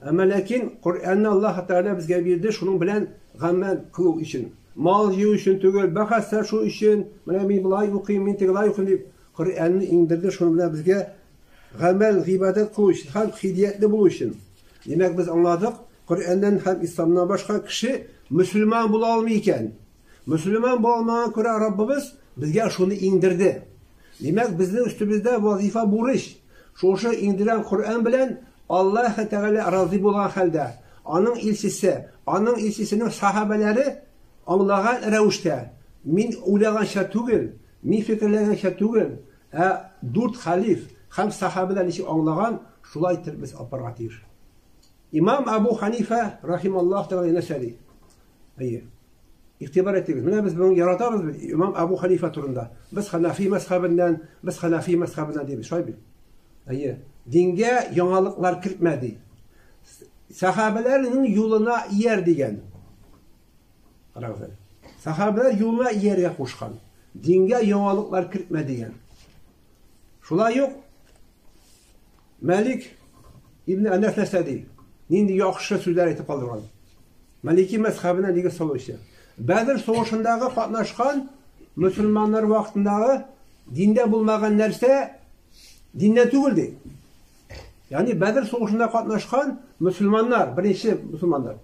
Әмма ләкин Коръәнне Аллаһ Тәгалә безгә бирде шуның белән гамәл кылу өчен. Мал җыю өчен түгел, бәхәсләшү өчен, менә мин болай укыйм, мин тегеләй укыйм дип, Коръәнне иңдерде шуның белән безгә гамәл, гыйбадәт кылу өчен һәм һидиятле булу өчен. Димәк, без аңладык, Коръәннән һәм исламнан башка кеше мөселман була алмый икән. Мөселман була алмаган күрә Раббыбыз безгә шуны иңдерде. Димәк, безнең өстебездә вазифа бурыч. Шушы иңдергән Коръән белән Аллаһ Тәгалә разый булган хәлдә, аның илчесе, аның илчесенең сахабәләре аңлаган рәвештә, мин уйлаганча түгел, мин фикерләгәнчә түгел, ә дүрт халиф һәм сахабәләр ничек аңлаган, шулай итеп без апарга тиеш. Имам Абу Ханифа рахималлаһ тәгалә нәрсә ди? Әйе. Игътибар итегез. Менә без бүген яратабыз бит имам Абу Ханифа турында. Без Ханафи мәзхәбеннән, без Ханафи мәзхәбеннән дибез, шулай бит? Әйе. Дингә яңалыклар кертмә ди. Сахабәләрнең юлына ияр дигән. Карагыз әле. Сахабәләр юлына ияргә кушкан. Дингә яңалыклар кертмә дигән. Шулай ук Мәлик ибн Әнәс нәрсә ди? Нинди яхшы сүзләр әйтеп калдырган. Малики мәзхәбенә нигез салучы. Бәдр сугышындагы катнашкан мөселманнар вакытындагы диндә булмаган нәрсә диннән түгел ди. Ягъни Бәдр сугышында катнашкан мөселманнар, беренче мөселманнар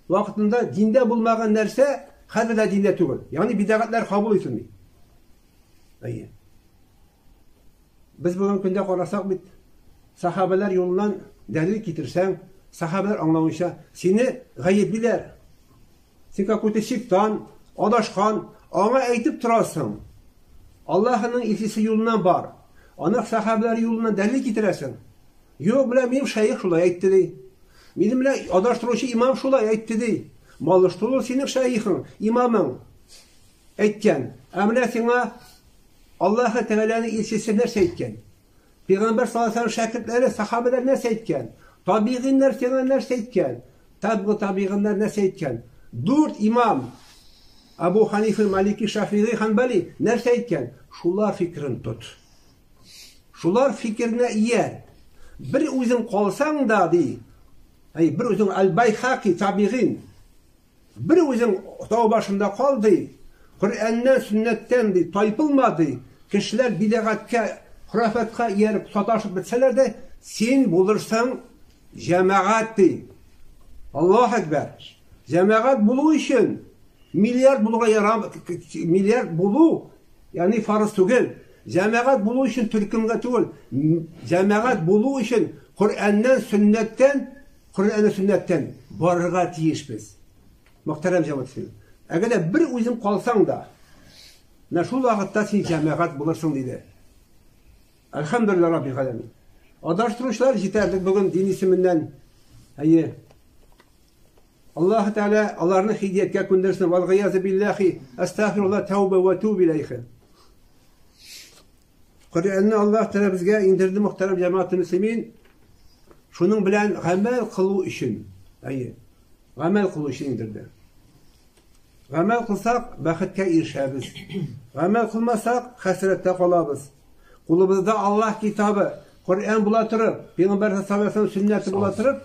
вакытында диндә булмаган нәрсә хәзер дә диндә түгел. Ягъни бидәгатлар кабул ителми. Әйе. Без бүгенге көндә карасак бит, сахабәләр юлыннан дәлил китерсәң, сахабәләр аңлавынча, сине гаеплиләр. Син какой-то сектант, адашкан, аңа әйтеп торасың. Аллаһының илчесе юлыннан бар. Аның сахабәләр юлыннан дәлил китерәсең. Юк, менә минем шәех шулай әйтте ди. Минем менә адаштыручы имам шулай әйтте ди. Малыштыру синең шәехың, имамың әйткән. Ә менә сиңа Аллаһы Тәгаләнең илчесе нәрсә әйткән? Пәйгамбәр саллаллаһу алейһи шәкертләре, сахабәләр нәрсә әйткән? Табигыйннәр сиңа нәрсә әйткән? Табгы табигыйннәр нәрсә әйткән? Дүрт имам Абу Ханифа, Малики, Шафигый, Ханбали нәрсә әйткән? Шулар фикерен тот. Шулар фикеренә ияр. Бер үзең калсаң да, ди. Әй, бер үзең Аль-Байхаки табигыйн. Бер үзең тау башында кал, ди, Коръәннән, сөннәттән, ди, тайпылма, ди, кешеләр бидәгатькә, хорафатка ияреп саташып бетсәләр дә, син булырсың җәмәгать, ди. Аллаһ әкбәр. Җәмәгать булу өчен миллиард булуга ярам, миллиард булу, ягъни фарыз түгел. Җәмәгать булу өчен төркемгә түгел, җәмәгать булу өчен Коръәннән, сөннәттән Коръән сөннәттән барырга тиешбез. Мөхтәрәм җәмәгать. Әгәр дә бер үзең калсаң да, менә шул вакытта син җәмәгать булырсың, диде. Әлхәмдүлилләһ раббил галәмин. Адаштыручылар җитәрлек бүген дин исеменнән. Әйе. Аллаһ Тәгалә аларны һидияткә күндерсен. Вал гыязу биллахи, астагфируллаһ тәүбә вә туб иләйхи. Коръәнне Аллаһ Тәгалә безгә иңдерде, мөхтәрәм җәмәгать мөслимин. Шуның белән гамәл кылу өчен. Әйе. Гамәл кылу өчен иңдерде. Гамәл кылсак, бәхеткә ирешәбез. Гамәл кылмасак, хәсрәттә калабыз. Кулыбызда Аллаһ китабы, Коръән була торып, Пәйгамбәр саллаллаһу алейһи сөннәте була торып,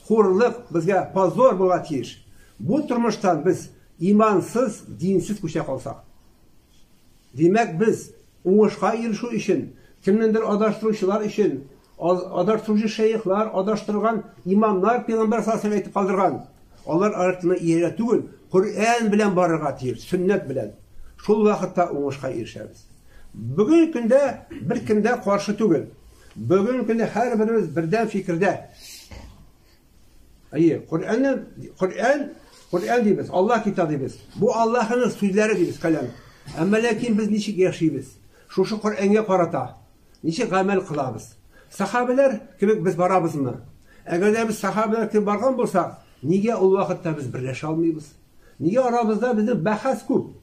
хурлык безгә позор булга тиеш. Бу тормыштан без имансыз, динсез күчә калсак. Димәк, без уңышка ирешү өчен, кемнеңдер адаштыручылар өчен, адаштыручы шәехлар, адаштырган имамнар пәйгамбәр саллаллаһу әйтеп калдырган. Алар артына иярә түгел, Коръән белән барырга тиеш, сөннәт белән. Шул вакытта уңышка ирешәбез. Бүгенге көндә беркем дә каршы түгел. Бүгенге көндә һәрберебез бердәм фикердә. Әйе, Коръәнне, Коръән, Коръән дибез, Аллаһ китабы дибез. Бу Аллаһның сүзләре дибез, каләм. Әмма ләкин без ничек яшибез? Шушы Коръәнгә карата ничек гамәл кылабыз? Сахабәләр кебек без барабызмы? Әгәр дә без сахабәләр кебек барган булсак, нигә ул вакытта без берләшә алмыйбыз? Нигә арабызда безнең бәхәс күп?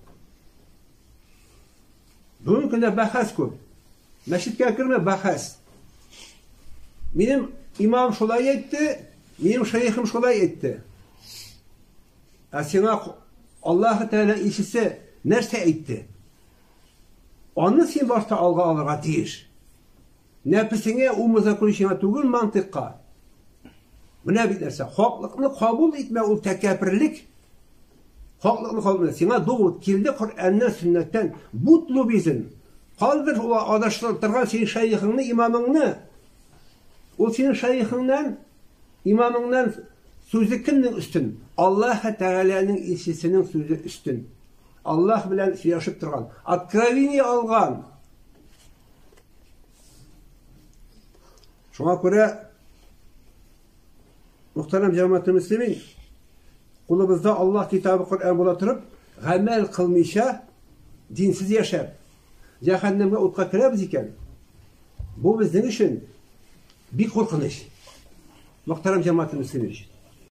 Бүгенге көндә бәхәс күп. Мәчеткә кермә, бәхәс. Минем имам шулай әйтте, минем шәехем шулай әйтте. Ә сиңа Аллаһы Тәгалә илчесе нәрсә әйтте? Аны син башта алга алырга тиеш. Нәфесеңә, умыза күрүчеңә түгел, мантыйкка. Менә бит нәрсә, хаклыкны кабул итмә ул тәкәбберлек. Хаклыкны кабул итмә. Сиңа довод килде Коръәннән, сөннәттән. Бутлубизм. Калдыр ул адаштырып торган синең шәехеңне, имамыңны. Ул синең шәехеңнән, имамыңнан сүзе кемнең өстен? Аллаһ Тәгаләнең илчесенең сүзе өстен. Аллаһ белән сөйләшеп торган, откровение алган. Шуңа күрә мөхтәрәм җәмәгать мөслимин, кулыбызда Аллаһ китабы Коръән була торып, гамәл кылмыйча, динсез яшәп, җәһәннәмгә утка керәбез икән, бу безнең өчен бик куркыныч. Мөхтәрәм җәмәгать мөслимин.